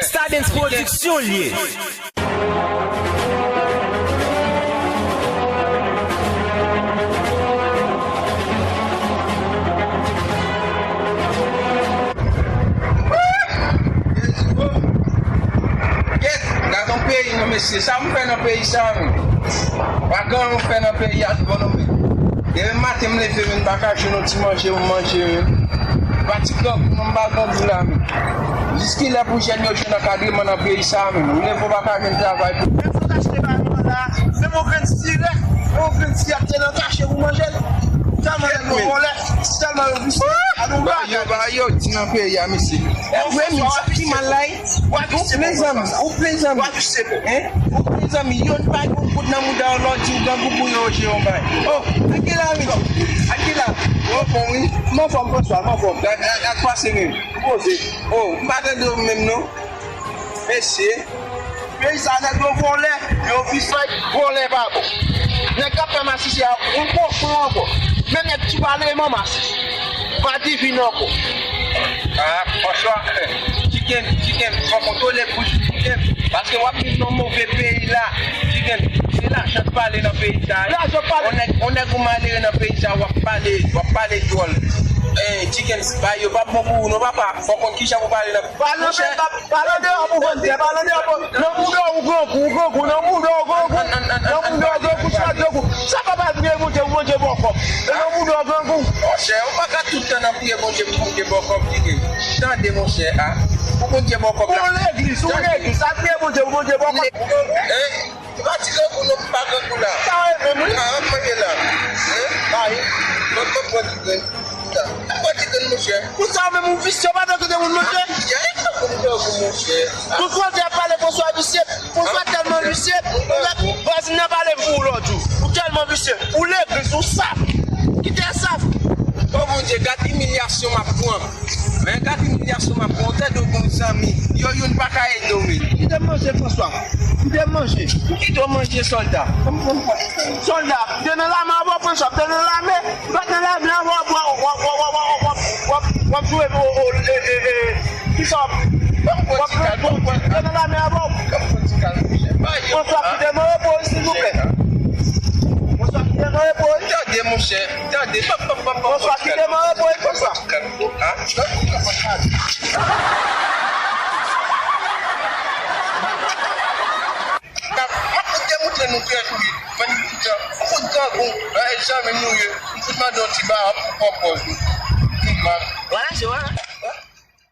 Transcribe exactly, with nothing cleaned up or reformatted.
Stardens Production li ye. Yes, gad yon peyi, non, mesye. Sa m fè nan peyi sa, menm? Pa gen anyen m fè nan peyi a, bon, non, men. Demen maten, m leve, men m pa ka jwenn yon ti manje, m manje, men. Pa ti grangou, non, m pa grangou la, men. Jiskilè pou jèn yo jwenn ankadreman nan peyi sa, men. Ou leve, ou pa ka jwenn travay pou. Menm si w ta achte bagay la, menm yon grenn sirèt, yon grenn sirèt, se nan kache pou manje l. Tèlman nèg yo vòlè, tèlman yo visye. Ba yo, ba yo, di nan peyi a, mesye. Ou vle mi di ki mal la, Ou plezanmi, ou plezanmi. Hein? Ou plezanmi, youn pa yon kout nan mouda w, lòt di w grangou pou yo je yon bay. Oh, Akila, wi. Akila. Oh, bon, wi. M anfòm, Franswa, m anfòm. Gad, gad, gad pase menm. Poze. Oh, m pa tande w menm, non. Mesye. Peyi sa, nèg yo vòlè, yo visye, vòlè pa bon. Nèg k ap fè masisi a, yon kochon ankò. Menm nèg ki pale manman masisi. Pa divin ankò. Ah, Franswa, Chicken, Chicken, fò kontwole bouch ou, Chicken. Paske w ap viv nan move peyi la, Chicken. Se lajan k pale nan peyi sa. Lajan k pale. On nèg, on nèg ou malere nan peyi sa, w ap pale, w ap pale dwòl. Eh, Chicken, bay yo p ap bon pou ou non, papa. Fò konn kijan pou pale nan. Pale nan peyi, pale deyò pou vann tè, pale deyò pou, nan mouda w grangou, ou grangou, nan mouda w grangou, nan mouda w grangou, sa grangou. Sa pa pral priye Bondye, pou Bondye ba w kòb. E nan mouda w grangou. Monchè, ou pa ka tout tan nan priye Bondye pou Bondye ba w kòb, Chicken. Tande, monchè, a. Pou Bondye ba w kòb la. Ou legliz, ou legliz, sa priye Bondye, pou Bondye ba w kòb. Hein? Ou pa ti grangou non, m pa grangou la. Sa w menm, wi. Ah, m manje la. Hein? Bay. Mwen, mwen pran ti grenn. M pran ti grenn, monchè. Pou sa w menm ou visye, ou pa dwe kite moun manje. Yè, m grangou, monchè. Pou sa w te ap pale Franswa visye. Franswa tèlman visye. Vwazin nan pale pou ou lòt jou. Ou tèlman visye. Ou legliz, ou saf. Kite saf. Oh, Bondye, gad imilyasyon m ap pran. Men gad imilyasyon m ap pran, ou tande w gon zanmi. Yo youn pa ka ede w, men. Kite m manje, Franswa. Kite m manje. Ou kite w manje, sòlda. Sòlda, m te nan lame avè w, Franswa, m te nan lame. M pa t nan lame avè w, w ap, w ap, w ap jwe, o, o, e, e, e, kisa w ap, w ap jwe, m te nan lame avè w. Franswa, kite m an repo, silvouplè. Franswa, kite m an repo. Tande, monchè. Tande, pap, pap, pap, pap. Franswa, kite m an repo, Franswa. Mwen te montre nou kè tou wi. Mwen di jan, ou fout grangou, nan e janm nou ye. M fout mande yon ti ba pou pran pòz nou. Vwala, se vre.